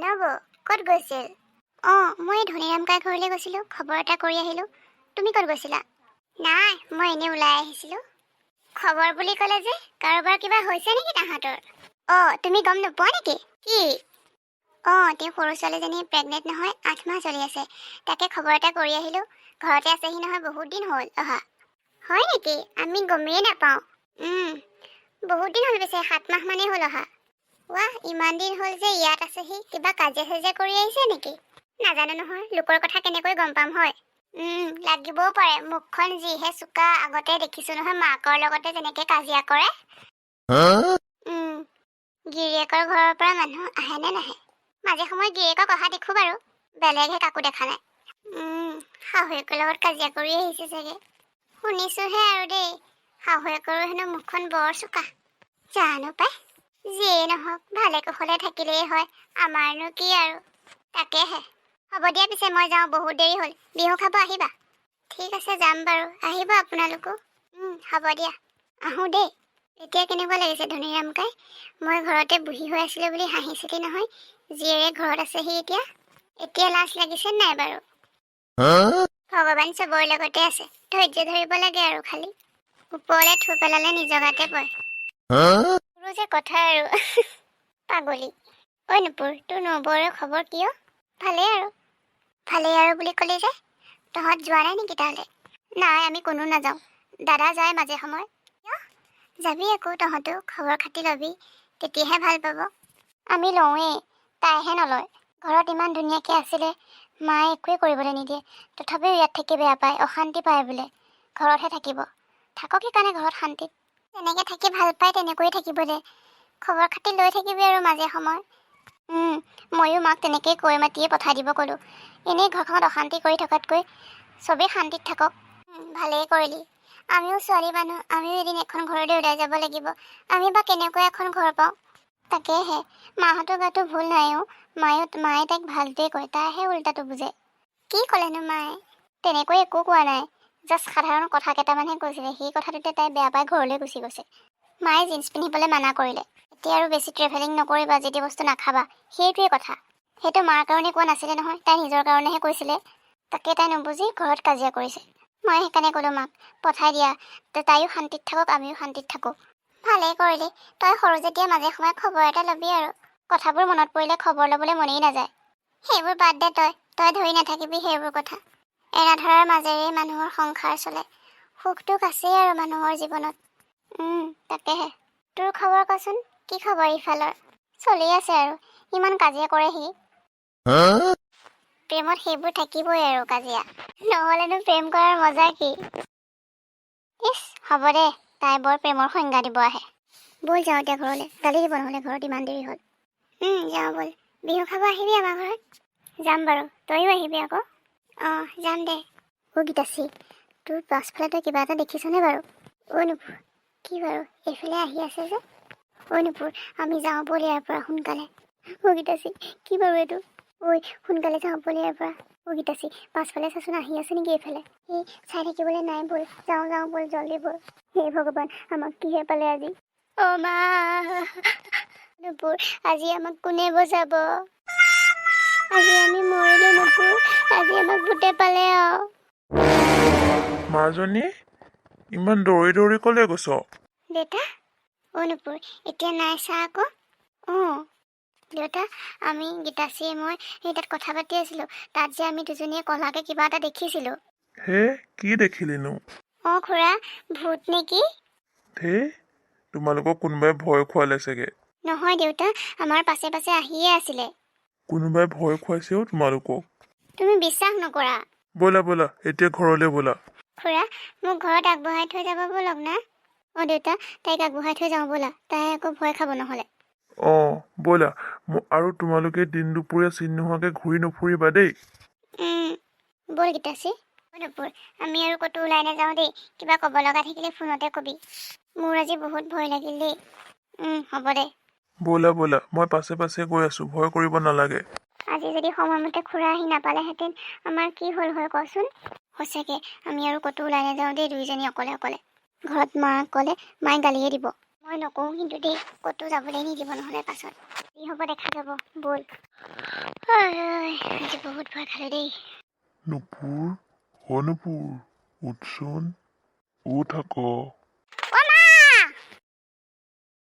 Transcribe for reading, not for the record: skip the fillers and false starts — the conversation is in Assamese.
নবৌ, ক'ত গৈছিল? অঁ, মই এই ধনীৰাম কাই ঘৰলৈ গৈছিলোঁ, খবৰ এটা কৰি আহিলোঁ। তুমি ক'ত গৈছিলা? নাই, মই এনেই ওলাই আহিছিলোঁ। খবৰ বুলি ক'লে যে, কাৰোবাৰ কিবা হৈছে নেকি তাহাঁতৰ? অঁ, তুমি গম নোপোৱা নেকি? কি? অঁ, তেওঁ সৰু ছোৱালীজনী প্ৰেগনেণ্ট নহয়, 8 মাহ চলি আছে। তাকে খবৰ এটা কৰি আহিলোঁ। ঘৰতে আছেহি নহয়, বহুত দিন হ'ল অহা। হয় নেকি? আমি গমেই নাপাওঁ। বহুত দিন হ'ল পিছে, 7 মাহ মানেই হ'ল অহা। ৱাহ, ইমান দিন হ'ল যে ইয়াত আছেহি, কিবা কাজিয়া চাজিয়া কৰি আহিছে নেকি? নাজানো নহয়, লোকৰ কথা কেনেকৈ গম পাম হয়। লাগিবও পাৰে, মুখখন যিহে চোকা, আগতে দেখিছো নহয় মাকৰ লগতে যেনেকে কাজিয়া কৰে। গিৰিয়েকৰ ঘৰৰ পৰা মানুহ আহে নে নাহে? মাজে সময়ে গিৰিয়েকক অহা দেখো বাৰু, বেলেগহে কাকো দেখা নাই। শাহুৱেকৰ লগত কাজিয়া কৰি আহিছে চাগে। শুনিছোহে আৰু দেই, শাহুৱেকৰো হেনো মুখখন বৰ চোকা। জানো পাই। যিয়েই নহওক, ভালে কুশলে থাকিলেই হয়, আমাৰনো কি আৰু। তাকেহে, হ'ব দিয়া পিছে, মই যাওঁ, বহুত দেৰি হ'ল। বিহু খাব আহিবা। ঠিক আছে, যাম বাৰু, আহিব আপোনালোকো। হ'ব দিয়া, আহোঁ দেই। এতিয়া কেনেকুৱা লাগিছে ধনীৰাম কাই? মই ঘৰতে বুঢ়ী হৈ আছিলোঁ বুলি হাঁহিছিলি নহয়, জীয়েৰে ঘৰত আছেহি এতিয়া। এতিয়া লাজ লাগিছে নাই বাৰু? ভগৱান চবৰে লগতে আছে, ধৈৰ্য ধৰিব লাগে আৰু খালি। ওপৰলে থু পেলালে নিজৰ গাতে পৰে। তোৰো যে কথা আৰু, পাগলী। ঐ নুপুৰ, তোৰ নবৌৰে খবৰ কিয়? ভালেই আৰু। ভালেই আৰু বুলি ক'লি যে, তহঁত যোৱা নাই নেকি তালৈ? নাই, আমি কোনো নাযাওঁ। দাদা যায় মাজে সময়ে। কিয়? যাবি আকৌ তহঁতো, খবৰ খাতি ল'বি, তেতিয়াহে ভাল পাব। আমি লওঁৱেই, তাইহে নলয়। ঘৰত ইমান ধুনীয়াকৈ আছিলে, মায়ে একোৱেই কৰিবলৈ নিদিয়ে, তথাপিও ইয়াত থাকি বেয়া পায়, অশান্তি পায় বোলে, ঘৰতহে থাকিব। থাকক সেইকাৰণে ঘৰত শান্তিত। যেনেকৈ থাকি ভাল পায় তেনেকৈয়ে থাকিব দে। খবৰ খাতি লৈ থাকিবি আৰু মাজে সময়ে। ময়ো মাক তেনেকেই কৈ মাতিয়ে পঠাই দিব ক'লোঁ। এনেই ঘৰখনত অশান্তি কৰি থকাতকৈ চবেই শান্তিত থাকক। ভালেই কৰিলি। আমিও ছোৱালী মানুহ, আমিও এদিন এখন ঘৰলৈ ওলাই যাব লাগিব। আমি বা কেনেকৈ এখন ঘৰ পাওঁ। তাকেহে, মাহঁতৰ গাতো ভুল নাই অ'। মায়ে তাইক ভালটোৱে কয়, তাইহে উল্টাটো বুজে। কি ক'লেনো মায়ে? তেনেকৈ একো কোৱা নাই, জাষ্ট সাধাৰণ কথা কেইটামানহে কৈছিলে। সেই কথাটোতে তাই বেয়া পাই ঘৰলৈ গুচি গৈছে। মায়ে জীন্স পিন্ধিবলৈ মানা কৰিলে, এতিয়া আৰু বেছি ট্ৰেভেলিং নকৰিবা, যি তি বস্তু নাখাবা, সেইটোৱে কথা। সেইটো মাৰ কাৰণে কোৱা নাছিলে নহয়, তাই নিজৰ কাৰণেহে কৈছিলে। তাকে তাই নুবুজি ঘৰত কাজিয়া কৰিছে। মই সেইকাৰণে ক'লোঁ মাক, পঠাই দিয়া, তাইও শান্তিত থাকক, আমিও শান্তিত থাকোঁ। ভালেই কৰিলি। তই সৰু যেতিয়া মাজে সময়ে খবৰ এটা ল'বি আৰু। কথাবোৰ মনত পৰিলে খবৰ ল'বলৈ মনেই নাযায়। সেইবোৰ বাদ দে তই, তই ধৰি নাথাকিবি সেইবোৰ কথা। এৰা ধৰাৰ মাজেৰেই মানুহৰ সংসাৰ চলে। সুখ দুখ আছেই আৰু মানুহৰ জীৱনত। তাকেহে, তোৰ খবৰ কচোন, কি খবৰ ইফালৰ? চলি আছে আৰু। ইমান কাজিয়া কৰে সি। প্ৰেমত সেইবোৰ থাকিবই আৰু কাজিয়া, নহ'লেনো প্ৰেম কৰাৰ মজা কি? ইছ, হ'ব দে, তাই বৰ প্ৰেমৰ সংজ্ঞা দিব আহে। ব'ল যাওঁ এতিয়া ঘৰলৈ, গালি দিব নহ'লে, ঘৰত ইমান দেৰি হ'ল। যাওঁ ব'ল। বিহু খাব আহিবি আমাৰ ঘৰত। যাম বাৰু, তয়ো আহিবি আকৌ। অঁ, যাম দে। অ' গীতাশ্ৰী, তোৰ পাছফালে তই কিবা এটা দেখিছনে বাৰু? অ' নুপুৰ, কি বাৰু এইফালে আহি আছে যে? অ' নুপুৰ, আমি যাওঁ ব'ল ইয়াৰ পৰা সোনকালে। অ' গীতাশ্ৰী, কি বাৰু এইটো? ঐ, সোনকালে যাওঁ ব'ল ইয়াৰ পৰা। অ' গীতাশ্ৰী, পাছফালে চাচোন, আহি আছে নেকি এইফালে? এই চাই থাকিবলৈ নাই, ব'ল যাওঁ, যাওঁ ব'ল, জল্দি ব'ল। হে ভগৱান, আমাক কিহে পালে আজি? অ' মা! নুপুৰ, আজি আমাক কোনে বচাব? আজি আমি মৰিলো নুপুৰ, আজি আমাক ভূতে পালে আৰু। মাজনী, ইমান দৌৰি দৌৰি ক'লে গৈছ? দেউতা! অ' নুপুৰ, এতিয়া নাই, চা আকৌ। অঁ দেউতা, আমি গীতাশ্ৰীয়ে মই সেই তাত কথা পাতি আছিলোঁ, তাত যে আমি দুজনীয়ে ক'লাকে কিবা এটা দেখিছিলোঁ। হে, কি দেখিলিনো? অঁ খুৰা, ভূত নেকি? ধেই, তোমালোকক কোনোবাই ভয় খুৱালে চাগে। নহয় দেউতা, আমাৰ পাছে পাছে আহিয়ে আছিলে। কোনোবাই ভয় খুৱাইছে অ' তোমালোকক। তুমি বিশ্বাস নকৰা। ব'লা ব'লা, এতিয়া ঘৰলৈ ব'লা। খুৰা, মোক ঘৰত আগবঢ়াই থৈ যাব ব'লক না। অঁ দেউতা, তাইক আগবঢ়াই থৈ যাওঁ ব'লা, তাই আকৌ ভয় খাব নহ'লে। অঁ ব'লা। আৰু তোমালোকে দিন দুপৰীয়া চিন নোহোৱাকৈ ঘূৰি নুফুৰিবা দেই। ব'ল গীতাশ্ৰী। অ' নুপুৰ, আমি আৰু ক'তো ওলাই নাযাওঁ দেই। কিবা ক'ব লগা থাকিলে ফোনতে কবি। মোৰ আজি বহুত ভয় লাগিল দেই। হ'ব দে। ব'লা ব'লা, মই পাছে পাছে গৈ আছোঁ, ভয় কৰিব নালাগে। আজি যদি সময়মতে খুৰা আহি নাপালেহেঁতেন, আমাৰ কি হ'ল হয় কচোন? সঁচাকে, আমি আৰু ক'তো ওলাই নাযাওঁ দেই দুইজনী অকলে অকলে। ঘৰত মাক ক'লে মায়ে গালিয়ে দিব। মই নকওঁ কিন্তু দেই, ক'তো যাবলৈ নিদিব নহ'লে পাছত। যি হ'ব দেখা যাব, ব'ল। ঐ, আজি বহুত ভয় খালো দেই। নুপুৰ, অ নুপুৰ, উঠচোন, উঠ আকৌ।